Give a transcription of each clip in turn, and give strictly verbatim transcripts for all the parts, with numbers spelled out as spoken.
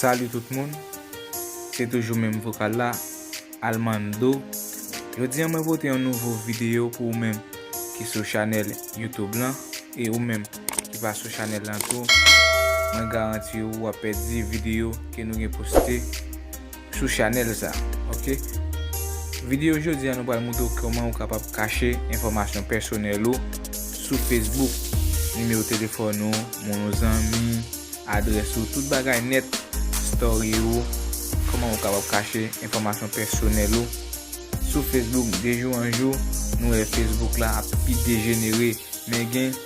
Salut tout moun, se toujou menm vokal la, Almando. Jodi a mwen pote yon nouvo videyo pou ou menm ki sou chanèl YouTube lan, e ou menm ki pa sou chanèl lan tou, mwen garanti w w ap pèdi videyo ke nou gen poste sou chanèl sa, ok? Videyo jodi a nou pral montre w kòman ou kapab kache enfòmasyon pèsonèl ou sou Facebook, nimewo telefòn ou, moun ou zanmi, adrès ou, tout bagay nèt, story ou, kòman ou kapab kache enfòmasyon pèsonèl ou sou Facebook. De jou an jou, nou wè Facebook la ap pi dejenere, men gen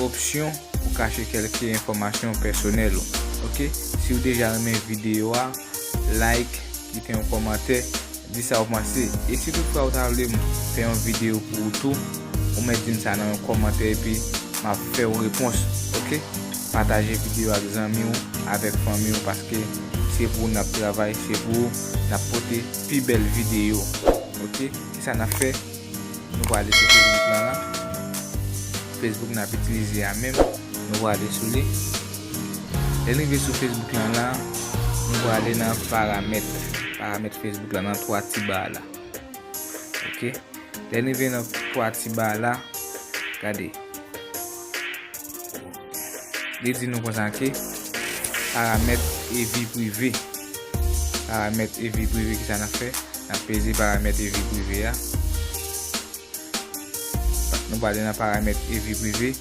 opsyon pou kache kèlke enfòmasyon pèsonèl ou. Ok? Si w deja renmen videyo a, like, kite yon kòmantè, di sa w panse. E si toutfwa ou ta vle m fè yon videyo pou ou tou, ou mèt di m sa nan yon kòmantè epi m ap fè w repons, ok? Pataje videyo ak zanmi w, avèk fanmi w, paske se pou ou n ap travay, se pou ou n ap pote pi bèl videyo, ok? Kisa n ap fè? Nou prale sou Facebook lan la. Facebook n ap itilize a menm. Nou prale sou li. Lè n rive sou Facebook lan la, nou prale nan paramèt. Paramèt Facebook la nan twa ti ba la. Ok. Lè n rive nan twa ti ba la, gade. Li di nou konsa ke paramèt e vi prive. Paramèt e vi prive, kisa n ap fè? N ap peze paramèt e vi prive a. Nou prale nan paramèt e vi prive.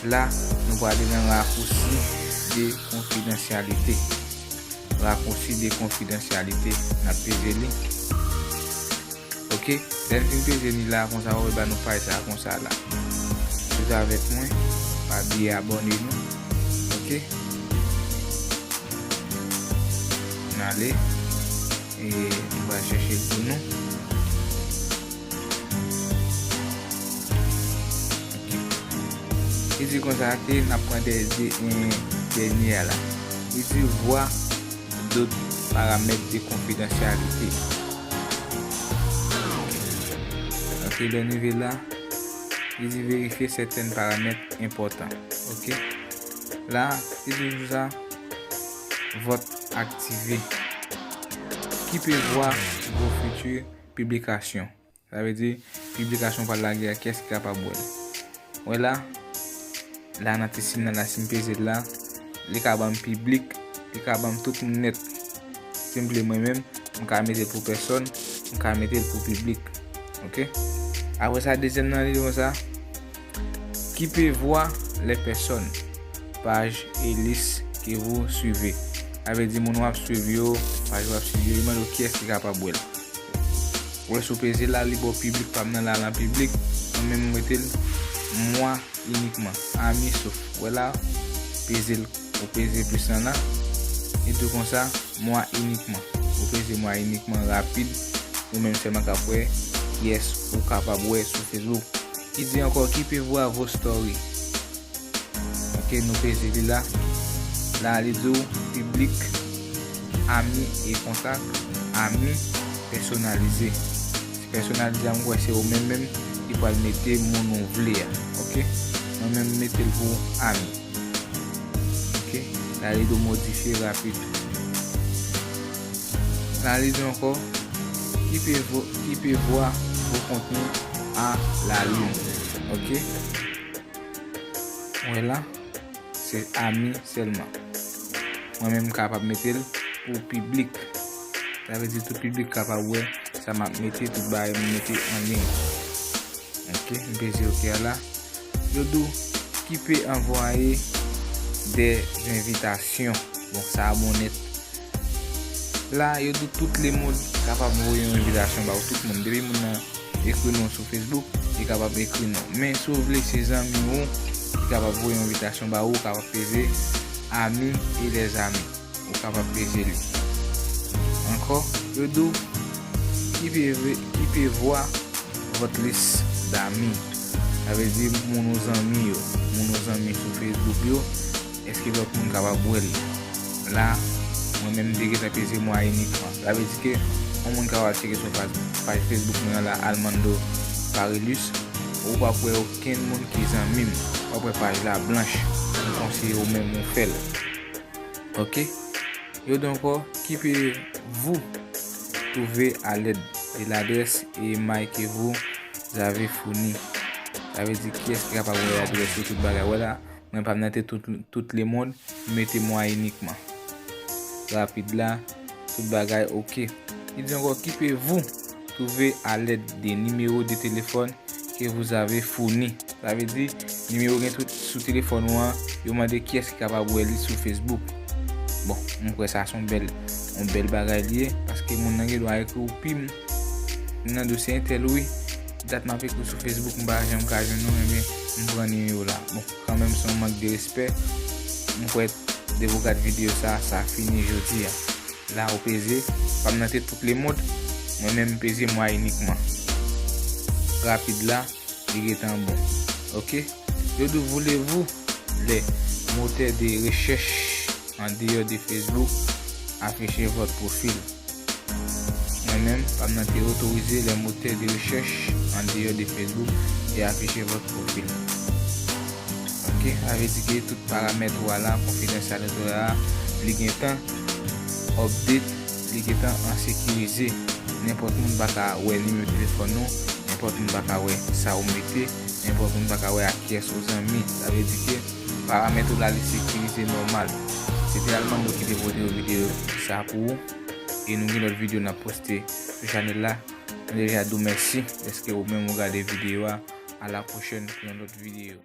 La, nou prale nan rakousi de konfidansyalite. Rakousi de konfidansyalite. N ap peze li. Ok, lè n fin peze li la, konsa, w ap wè ba nou paj sa konsa la. Rete avèk mwen, pa bliye abòne nou. Ok. N ale, e nou va chèche l pou nou. Ok. Li di konsa ke n ap pran dè, dè, en, dènye a la. Li di vwa dòt paramèt de konfidansyalite. Ok, lè n rive la, li di verifye sèten paramèt enpòtan. Ok. La, li di nou sa, vòt aktive. Qui peut voir vos futures publications? Sa vle di, piblikasyon w pral lage a, kiyès ki kapab wè l? Wè la, la nan ti siy nan la, si m peze l la, li ka ban m piblik, li ka ban m tout moun nèt. Si m vle mwen menm, m ka mete l pou pèsòn, m ka mete l pou piblik. Ok? Apre sa, dezyèm nan, li di konsa, qui peut voir les personnes, pages et listes que vous suivez. Sa vle di, moun w ap swiv yo, paj w ap swiv yo, li mande w kiyès ki kapab wè l. Ou wè, si w peze la, li ba w piblik pa m nan la, nan piblik, mwen menm, m mete l, moi uniquement, ami sauf. Ou wè la, peze l, ou peze plis lan la, li di w konsa, moi uniquement. Ou peze moi uniquement rapid, ou menm sèlman k ap wè kiyès ou kapab wè sou Facebook. Li di ankò, qui peut voir vos stories. Ok, nou peze li la. La, li di w piblik, ami e kontak, ami pèsonalize. Pèsonalize a, m kwè se ou menm menm ki pral mete moun ou vle a. Ok? Mwen menm, m mete l pou ami. Ok? La, li di w modifye rapid. La, li di ankò, qui peut vo-, qui peut voir vos contenus à la une. Ok? Wè la, se ami sèlman. Mwen menm, m kapab mete l pou piblik. Sa vle di tout piblik kapab wè sa m ap mete, tout bagay m mete an liy. Ok, m peze ok a la. Yo di w, qui peut envoyer des invitations. Bon, sa a bon nèt. La, yo di w tout lemonn kapab voye yon envitasyon ba w. Tout moun. Depi moun nan ekri non w sou Facebook, li kapab ekri non w. Men si w vle se zanmi w ki kapab voye yon envitasyon ba ou, ou kapab peze amis et les amis. Ou kapab peze li. Ankò, yo di w, qui peut, qui peut voir votre liste d'amis. Sa vle di moun ou zanmi yo. Moun ou zanmi sou Facebook yo, èske lòt moun kapab wè l? La, mwen menm, m te gentan peze moi uniquement. Sa vle di ke yon moun ka al tcheke sou paj, paj Facebook mwen an la, Almando Parilus, ou p ap wè okenn moun ki zanmi m. W ap wè paj la blanch. M konseye ou menm ou fè l. Ok? Yo di ankò, qui pouvez-vous trouver à l'aide de l'adresse email que vous avez fournie? Sa vle di, kiyès ki kapab wè adrès ou, tout bagay? Wè la, mwen pa m note tout, tout lemonn, m mete mwa inikman. Rapid la, tout bagay oke. Li di ankò, qui pouvez-vous trouver à l'aide des numéros de téléphone que vous avez fournis? Sa vle di, nimewo gen tout sou telefòn ou an, yo mande kiyès ki kapab wè li sou Facebook. Bon, m kwè sa se yon bèl, yon bèl bagay li ye, paske moun nan gen dwa ekri w, "Pim, m nan dosye entèl wi. Dat m ap ekri w sou Facebook, m pa janm ka jwenn ou, ebyen, m pran nimewo la." Bon, kanmenm, se yon mank de respè. M kwè, depi w gad videyo sa, sa fini jodi a. La ou peze, pa m note tout lemonn, mwen menm m peze mwa inikman. Rapid la, li gentan bon. Oke? Yo di, voulez-vous les moteurs de recherche en dehors de Facebook afficher votre profil? Mwen menm, pa m nan te otorize les moteurs de recherche en dehors de Facebook et afficher votre profil. Oke, sa vle di ke tout paramèt ou a la, konfidansyalite ou a, li gentan update, li gentan an sekirize. Nenpòt moun pa ka wè nimewo telefòn ou, nenpòt moun pa ka wè sa ou mete, nenpòt moun pa ka wè ak kiyès ou zanmi. Sa vle di ke paramèt ou la, li sekirize nòmal. Se te Almando ki te pote yon videyo sa pou ou. E nou gen lòt videyo n ap poste sou chanèl la. Nou deja di w mèsi dèske ou menm ou gade videyo a. A la pwochèn pou yon lòt videyo.